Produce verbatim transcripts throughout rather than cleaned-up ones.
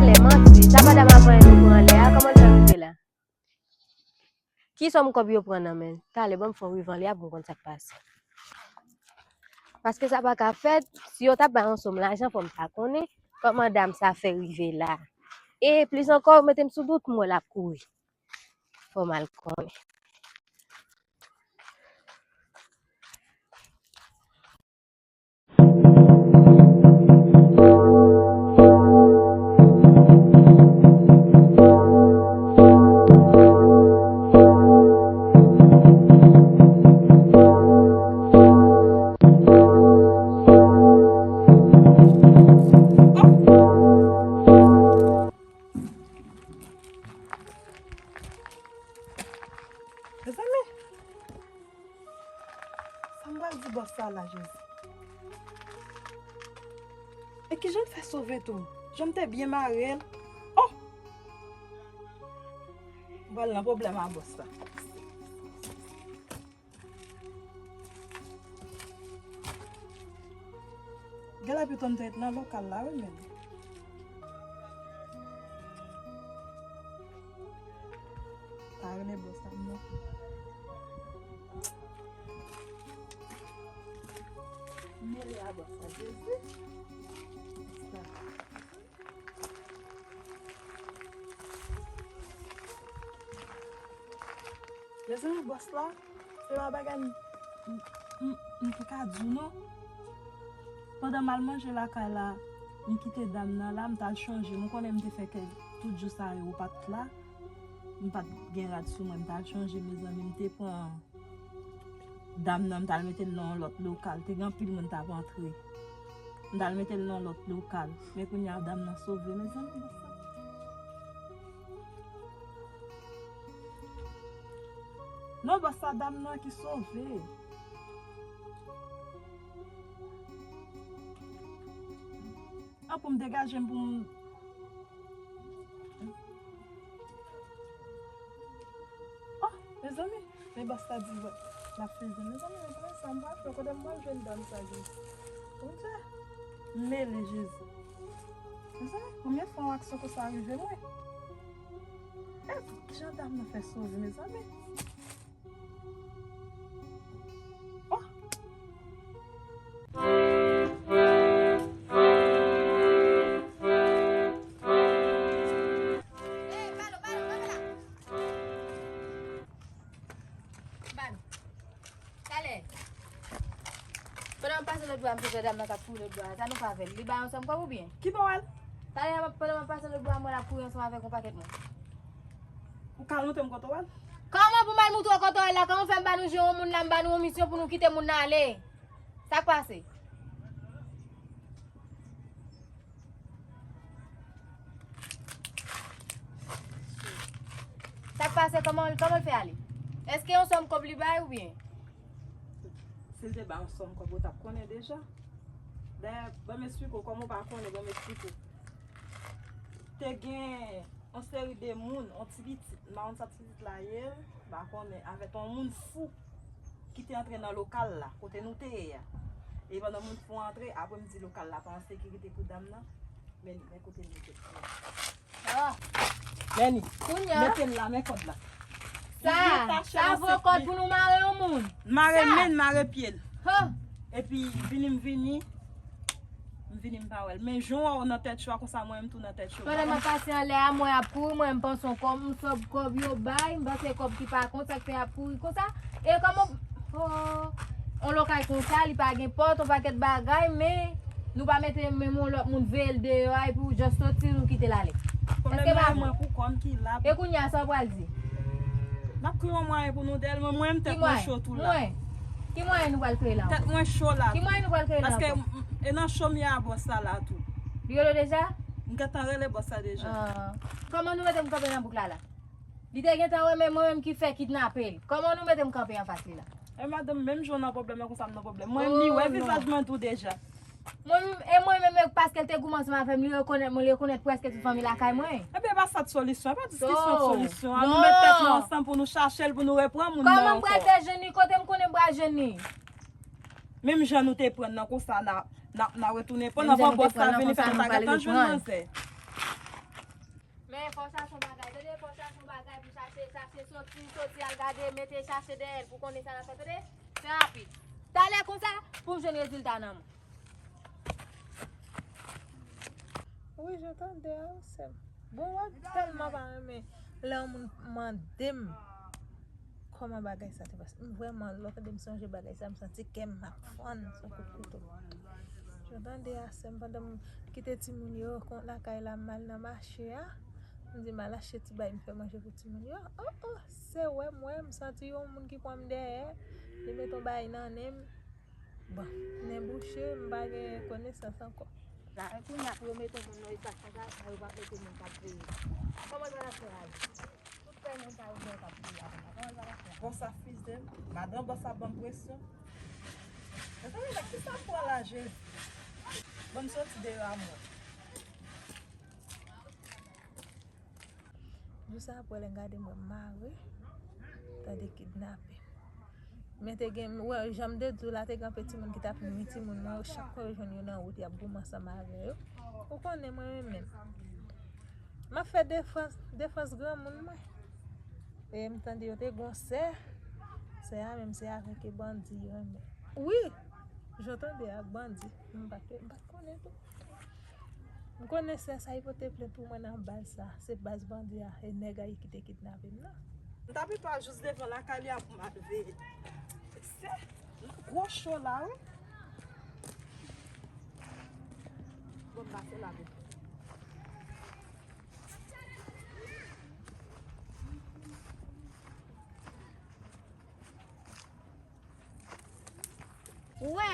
Lè manti, sa madanm ap vann nou pran anlè a, kòman l fè rive la? Ki sòm kòb yo pran nan men l? Talè, ban m fè w rive anlè a pou m konn sa k pase. Paske sa pa ka fèt, si yo t ap bay yon sòm lajan, fò m ta konnen. Kòman dam sa fè rive la? E plis ankò, yo mete m sou dout, m wè l ap kouri. Fò m al konnen. Mezanmi, sa m pral di bòs sa la, Jezi? E kijan l fè sove tou? Jan m te byen mare l. Oh! M pral nan pwoblèm a bòs la. Gen lè pito m te ret nan lokal la, wi, menm. Pa rele bòs la, non. Mele a bòs la, Jezi. Sa. Mezanmi, bòs la, se pa bagay m, m, m, m te ka di w non. Pandan m al manje lakay la, m kite dam nan la, m t al chanje. M konnen m te fè kè tout jou sa yo, ou pa t la. M pa t gen rad sou mwen, m t al chanje, mezanmi, m te pran dam nan, m t al mete l nan yon lòt lokal. Te gen anpil moun t ap antre. M t al mete l nan yon lòt lokal. Men kounye a, dam nan sove, mezanmi, bòs sa. Non, bòs sa, dam nan ki sove. An, pou m degaje m, pou m Oh, mezanmi, men bòs la di l ap feze. Mezanmi, mezanmi, sa m pral fè, kote m pral jwenn dam sa, Jezi? Bondye, m mele, Jezi. Mezanmi, premye fwa yon aksyon konsa rive mwen. E, kijan dam nan fè sove, mezanmi? Oh! Talè. Pandan m ap pase lòt bò a, m sot wè dam nan k ap kouri lòt bò a. Sa nou fè avè l? Li bay yon sòm kòb oubyen? Ki bò w al? Talè, pandan m ap pase lòt bò a, m wè l ap kouri ansanm avèk yon pakèt moun. Ou ka montre m kote w al? Kòman pou m al montre w kote w al la? Kòman w fè m ba nou je yon moun la, m ba nou yon misyon pou nou kite moun nan ale? Sa k pase? Sa k pase? Kòman, kòman l fè ale? Èske yon sòm kòb li bay oubyen? Si l te bay yon sòm kòb, ou t ap konnen deja. Dayè, ban m esplike w, kòm ou pa konnen, ban m esplike w. Te gen yon seri de moun, yon ti pitit, m pa konn sa ti pitit la ye, m pa konnen, avèk yon moun fou ki te antre nan lokal la, kote nou te ye a. E pandan moun fou antre, apre m di lokal la pa an sekirite pou dam nan, men li, men kote l mete l. Ah. Men li, kounye a, mete l la, men kòd la. Sa, sa vo kòd pou nou mare yon moun? Mare men, mare pye l. Epi vini m vini, m vini m pa wè l. Men jan w wè w nan tèt cho a, konsa mwen menm tou nan tèt cho. Pandan m ap pase anlè a, mwen ap kouri, mwen m panse yon kòb, m sòm kòb yo bay, m panse kòb ki pa kont, sa k fè y ap kouri konsa. E kòman, oh, yon lokal konsa, li pa gen pòt, yon pakèt bagay, men nou pa mete menm yon lòt moun veye l deyò a, epi w just soti, nou kite l ale. Pwoblèm nan e mwen pou kò m ki la. E kounye a, sa w pral di? N ap kreye yon mwayen pou nou dèyè l, mwen, mwen menm tèt mwen cho tou la. Ki mwayen? Ki mwayen nou pral kreye la? Tèt mwen cho la tou. Ki mwayen nou pral kreye la? Paske m, m, e nan cho m ye a bòs la la tou. Li rele w deja? M gentan rele bòs la deja. Ah. Kòman nou mete m kanpe nan bouk la la? Li te gentan wè men mwen menm ki fè kidnape l. Kòman nou mete m kanpe anfas li la? E madanm, menm jan w nan pwoblèm nan, konsa m nan pwoblèm. Mwen, li wè vizaj mwen tou deja. Mwen, e mwen menm, e paske l te goumen ansanm avè m, li rekonèt mwen, li rekonèt prèske tout fanmi lakay mwen. Ebyen, e pa sa t solisyon, e pa diskisyon k solisyon an. Nou met tèt nou ansanm pou nou chache l, pou nou reprann moun nan ankò. Kòman m pral jwenn li? Kote m konnen m pral jwenn li? Menm jan nou te pran nan konsa, n a, n a, n a retounen pran nan bòs la vini fè nou ta gentan jwenn manzè. Men fò chache yon bagay, tande, fò chache yon bagay pou chache, chache soti, soti al gade, mete chache dèyè l pou konnen sa n ap fè, tande. Fè rapid. Talè konsa, pou m jwenn rezilta nan men w. Wi, je tande a, wi, sè m. Bon, mwen tèlman pa renmen lè yon moun mande m kòman bagay sa te pase. M vrèman, lè w tande m sonje bagay sa, m santi kè m ap fann, se yon kout kouto. Je tande a, sè m, pandan m kite timoun yo lakay la, m al nan mache a, m di m al achte ti bagay m fè manje pou timoun yo. Oh, oh, se wè m wè, m santi yon moun ki pran m dèyè, li mete yon bagay nan nen m. Bon, nen bouche, m pa gen konesans ankò. La, kounye a pou yo mete moun nan espas konsa, sa yo pa mete moun k ap veye. Kòman l pral ap fè ale? Tout pè moun sa yo gen k ap veye a konsa. Kòman l pral ap fè ale? Bòs ap fize m, madan bòs ap ban m presyon. Mezanmi, nèg ki sa pran la, Jezi? Ban m soti deyò a mwen. Jou sa apre lè m gade mwen mare, tande kidnape. Men te gen, wè, jan m te di w la, te gen anpe timoun ki t ap nwi timoun mwen yo, chak fwa yo jwenn yo nan wout, y ap goumen ansanm avè yo. Ou konnen mwen menm menm. M ap fè defans, defans granmoun mwen. E m tande yo te gon sè, sè a menm se avèk e bandi yo renmen. Wi, jan w tande ak bandi, m pa t, m pa t konnen tou. M konnen sè sa ki pote plent pou mwen nan baz sa, se baz bandi a, e nèg a ki te kidnape m nan. M t ap pito al jis devan lakay li a pou m al veye. Sè, nan gwo cho la, wi. Bon, m pase la, wi. Wè,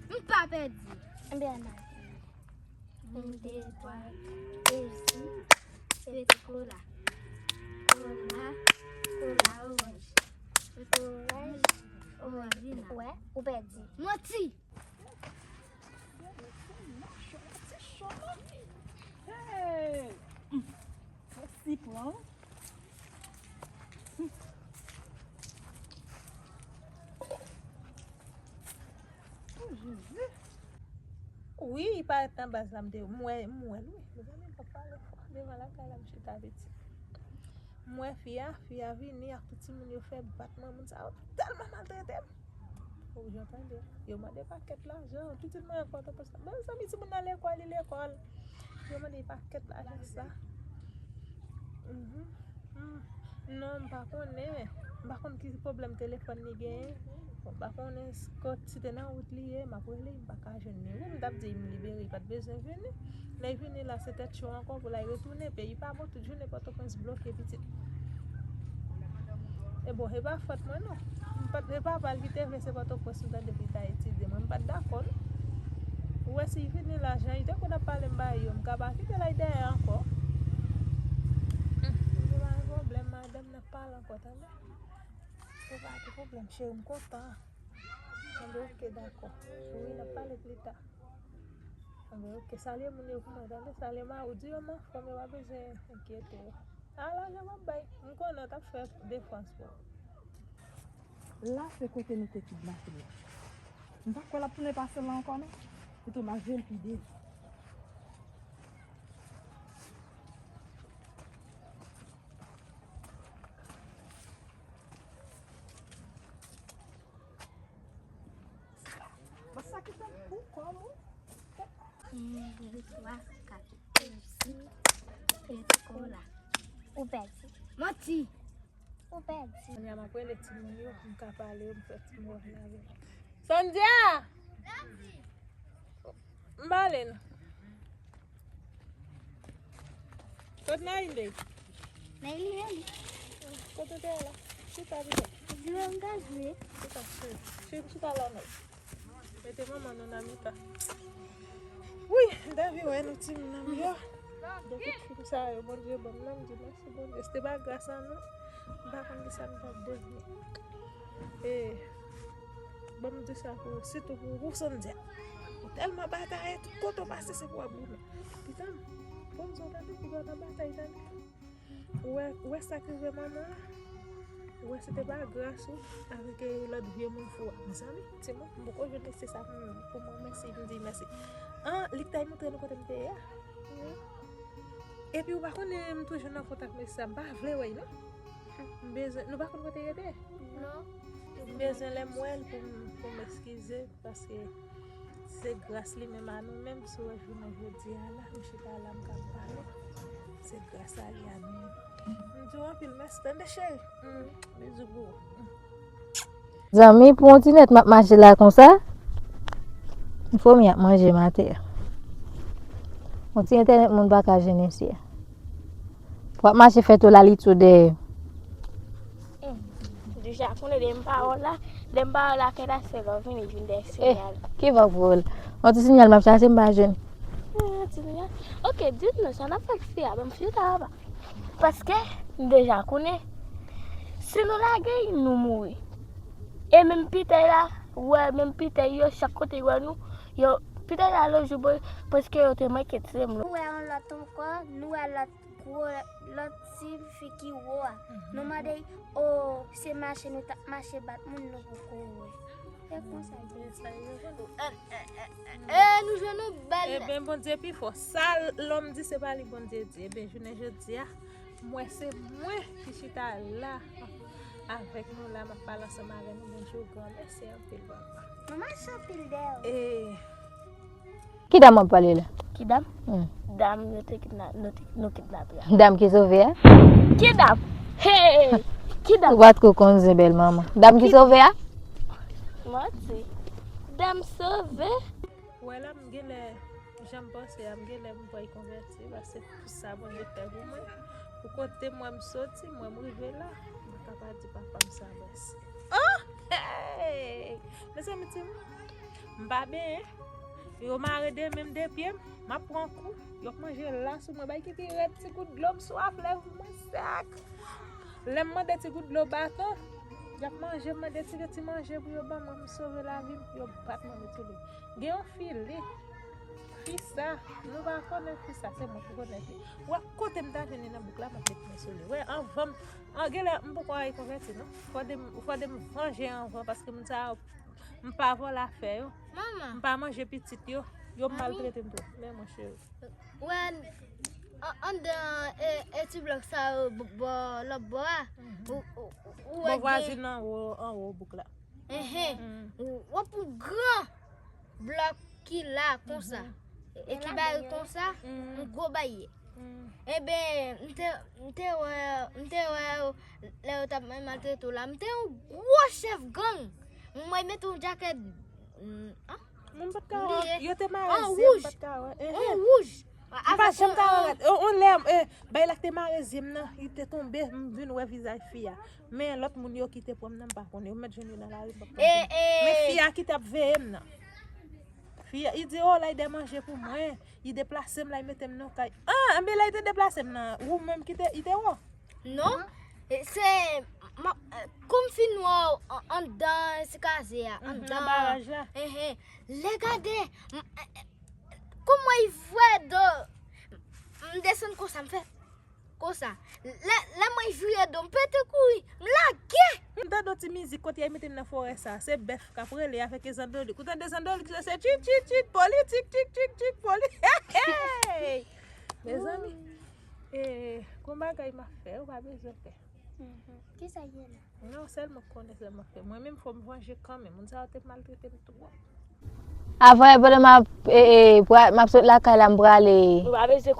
m pa pèdi. Ebyen, ann al. Yon, de, twa, pepsi, pepsi kola. Kola, kola oranj. Oranj, oranj vina. Wè, ou pèdi. Manti! Hey! Pepsi pran. Oh, Jezi. Wi, li parèt nan baz la, m te, m wè, m wè l, wi. Mezanmi, m p ap pale fò. Devan lakay la, m chita piti. M wè fi a, fi a vini ak tout timoun yo fè bat mwen. Moun sa yo tèlman maltrete m. Ou jan tande. Yo mande pakèt lajan. Pitit mwen an Pòtoprens la. Mezanmi, timoun nan lekòl, li lekòl. Yo mande li pakèt lajan sa. Mhm. Hmm. Non, m pa konnen. M pa konn ki pwoblèm telefòn li genyen. Bon, m pa konnen s-, kot, si te nan wout li ye, m ap rele, m pa ka jwenn li. Wi, m t ap di m libere, li pa t bezwen vini. Lè l vini la, se tèt cho ankò pou l al retounen. Peyi pa bon, tout jounen Pòtoprens bloke pitit. E bon, e pa fòt mwen non. M pa t, e papa l ki te vle se Pòtoprens m tande pou l ta etidye. Mwen, m pa t dakò non. Ou wè si l vini la, jan li te konn ap pale m ba yo, m ka pa kite l al dèyè ankò. Hmm, m gen pa gen pwoblèm, madanm nan pale ankò, tande. Se pa gen pwoblèm, cheri, m kontan. Anben, oke, dakò. Wi, n ap pale pli ta. Anben, oke, salye moun yo pou mwen, tande, salye mari w, di yo m anfòm, yo pa bezwen enkyete yo. A, lajan m ap bay, m konnen w t ap fè defans pou m. La se kote nou te kidnape l la. M pa kwè l ap tounen pase la ankò non. Pito m al jwenn pi devan. Bon, sa ki tankou kòm ou? Yon, de, twa, kat, sèt, uit, kola. Ou pèdi. Manti. Ou pèdi. Kounye a m ap rele timoun yo pou m ka pale, m fè timoun yo vin avè m. Sandya! M pale non. Kot Naïl ye? Naïl ye li. Kote w te ye la? Chita pito. Di w m ka jwe. Chita, chita. Chi-, chita la non. Mete manman nou nan mitan. Wi, m ta vin wè nou timoun nan m yo. Depi Sa yo Bondye ban m nan, m di mèsi Bondye. Si te pa gras a nou, m pa konn kisa m t ap devni. E, ban m di sa pou, sitou pou, pou Sandia. Ou tèlman bataye, tout kote w pase, se pou w ap goumen. Pitit m, bon, zòt tande, piga w nan batay, tande. Ou wè, ou wè sa k rive manman an? Ou wè, si te pa gras ou, avèk, eh, lòt vye moun fou a. Mezanmi, timoun, m poko jwenn mesye sa pou, pou mwen, mèsi, m di mèsi. An, li t al montre nou kote m te ye a. Wi. Epi ou pa konnen m toujou nan kontak mesye sa, m pa vle wè l non. M bezwen, nou pa konn kote l rete? Non. M bezwen lè m wè l pou m, pou m eskize, paske se gras li menm a nou menm, si w wè jounen jodi a la, m chita la, m ka pale, se gras a li a nou menm. M di w anpil mèsi, tande cheri. Mm, bizou pou ou. Mm. Zanmi, pou yon ti nèt m ap mache la konsa. Foumi ap manje m atè. Yon ti entènèt moun pa ka jwenn mesye. W ap mache fè tou la li tou dèyè. Mm. Deja konnen lè m pa wè w la, lè m pa wè w la, kèt a se lè w vini vin dèyè sinyal. Ki vag pou w la? Yon ti sinyal m ap chache m pa jwenn. Ah, ti sinyal. Ok, di m non, sa n ap fè ak fi a, ban m fi a papa. Paske m deja konnen, si nou lage l, nou mouri. E menm pitèy la, ou wè, menm pitèy yo, chak kote yo wè nou, yo, pitèy la lòt jou, prèske yo te manke tiye m. Nou wè yon lòt ankò, nou wè lòt gwo, lòt ti fi ki wo a. Nou mande, o, se mache nou t ap mache bat moun, nou poko wè. E konsa l te di. E, nou jwenn yon bèl. Eben, Bondye pi fò. Sa lòm di, se pa li Bondye di. Eben, jounen jodi a, m wè se mwen ki chita la avèk nou la, m ap pale ansanm avè nou. Bondye, granmèsi anpil, papa. Nou mache anpil dèyè w. E, Ki dam w ap pale la? Ki dam? Hmm. Dam nou te kidna-, nou te, nou kidnape a. Dam ki sove a? Ki dam? Hey! Ki dam? Ou pa t ko konn zen bèl manman. Dam ki sove a? Manti. Dam sove? Wè la, m genlè, jan m panse a, m genlè m pral konvèti, paske pou sa Bondye fè pou mwen, pou kote m wè m soti, m wè m rive la, m pa ka pa di papa m sa mèsi. Oh! Hey! Mezanmi, timoun, m pa benyen. Yo mare de men m, de pye m, m ap pran kou. Yo ap manje la sou mwen, bay ki pi rèd, ti gout dlo, m swaf, lèv mwen sèk. Lè m mande ti gout dlo, baton, y ap manje, m mande ti, ti manje pou yo ban mwen, m sove lavi m, yo bat mwen, m tounen. Gen yon fi li, fi sa, nou pa konnen fi sa, se mwen ki konnen fi. Wè kote m ta jwenn li nan bouk la, m ap met men sou li. Wè, anvan m, an, genlè m poko al konvèti non. Fòde m, fòde m vanje anvan, paske moun sa yo, m pa vòlò afè yo. Manman. M pa manje pitit yo. Yo maltrete m tou. Men mwen cheri. Wè, an, anndan, e, e ti blòk sa yo, bò, bò, lòt bò a, ou, ou, ou wè gen. Bò vwazin anwo, anwo bouk la. Enhen. W ap yon gran blòk ki la konsa. E ki bay konsa, yon gwo baryè. Eben, m te, m te wè, m te wè yo, lè yo t ap maltrete w la, m te yon gwo chèf gang. M wè mete yon djakèt, mm, ah, m bliye. Yo te mare zye, m pa t ka wè. An wouj. M pa janm ka wè. On, on lè, eh, bay la k te mare zye m nan, li te tonbe, m vin wè vizaj fi a. Men lòt moun yo ki te pran m nan, m pa konnen. Yo mèt jwenn yo nan lari, m p ap konn. Men fi a ki t ap veye m nan. Fi a, li di, oh, la, li de manje pou mwen. Li deplase m, la, li mete m nan kay. Ah, enben, la, li te deplase m nan. Ou menm ki te, li te wè w? Non. E, se, m ap, e, kou m fin wè w an, anndan, se kaze a, anndan. Nan baraj la. Enhen. Lè gade, m, e, e, kou m wè l vwe do, m desann konsa, m fè konsa. Lè, lè mwen vire do, m pete kouri, m lage. M tande yon ti mizik kote y mete m nan forè sa. Se bèf k ap rele avèk e zandolik. Ou tande zandolik, se tchit, tchit, tchit, politik, tchik, tchik, tchik, poli. Hey, hey! Mezanmi, e, gon bagay m ap fè, ou pa bezwen pè. Kisa ye la? Non, sèl mwen k konnen sa m ap fè. Mwen menm, fò m vanje kanmenm. Moun sa yo te maltrete m twòp. Avan, pandan m ap, e, e, pra-, m ap sot lakay la, m prale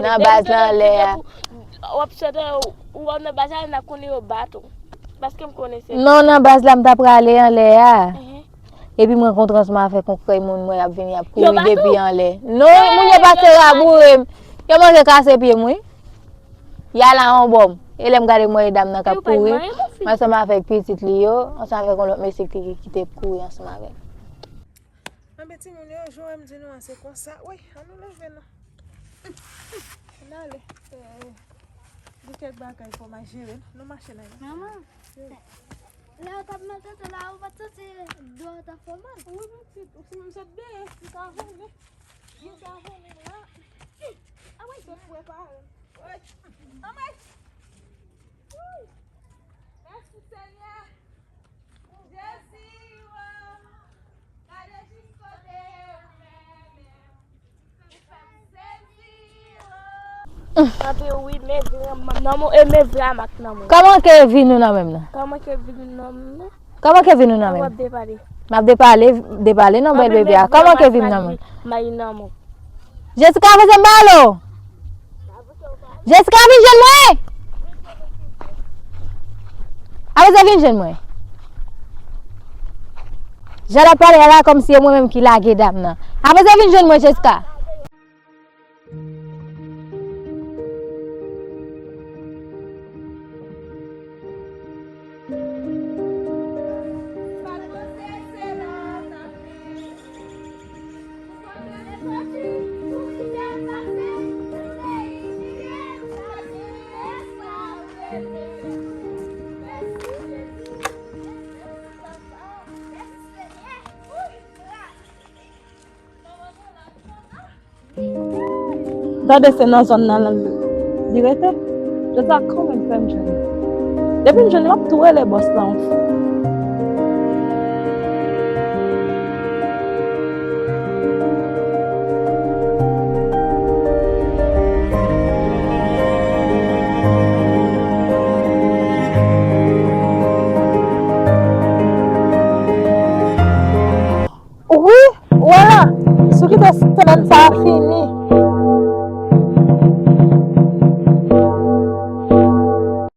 nan baz la anlè a. W ap sot, ou wè nan baz la, n ap konnen yo bat ou. Paske m konnen se. Non, nan baz la, m ta prale anlè a. Epi m rankontre ansanm avèk yon krèy moun, mwen ap vini, ap kouri depi anlè. Non, moun yo pase raboure m. Yo manke kase pye m, wi. Y al a yon bò m. E lè m gade m wè e dam nan k ap kouri, m ansanm avèk pitit li yo, ansanm avèk yon lòt mesye ki, ki te kouri ansanm avè l. Anben timoun yo, jan w wè m di nou an, se konsa. Woy, ann nou leve non. N ale. Eh, gen kèk bagay fò m al jere. Nou mache nan. Manman, lè w t ap maltrete la, ou pa t santi dlo a t ap fè w mal? Wi, pitit, ou si menm sot dèyè, m ta vole. M ta vole la. Anmwey, sot prepare. Anmwey! Wouy! Mèsi, Senyè. Jezi, o, gade jis kote ou mennen m. Ou fè m sezi, o. Anpi wi, men vin nan men w, e men vin ak nan men w. Kòman ke vi nou nan men m nan? Kòman ke vi nou nan men m nan? Kòman ke vi nou nan men m? W ap depale. M ap depale, depale non, bèl bebe a. Kòman ke vi m nan men m? Mayi nan men w. Jessica, avanse m pale w. Jessica, vin jwenn mwen. Avanse vin jwenn mwen. Jan l ap pale a la, kòmsi e mwen menm ki lage dam nan. Avanse vin jwenn mwen, Jessica. Tande, se nan zòn nan li rete. Jezi a kanmenm fè m jwenn li. Depi m jwenn li, m ap tou rele bòs la yon fwa. Wi, w wè la, si w kite semèn sa a fini,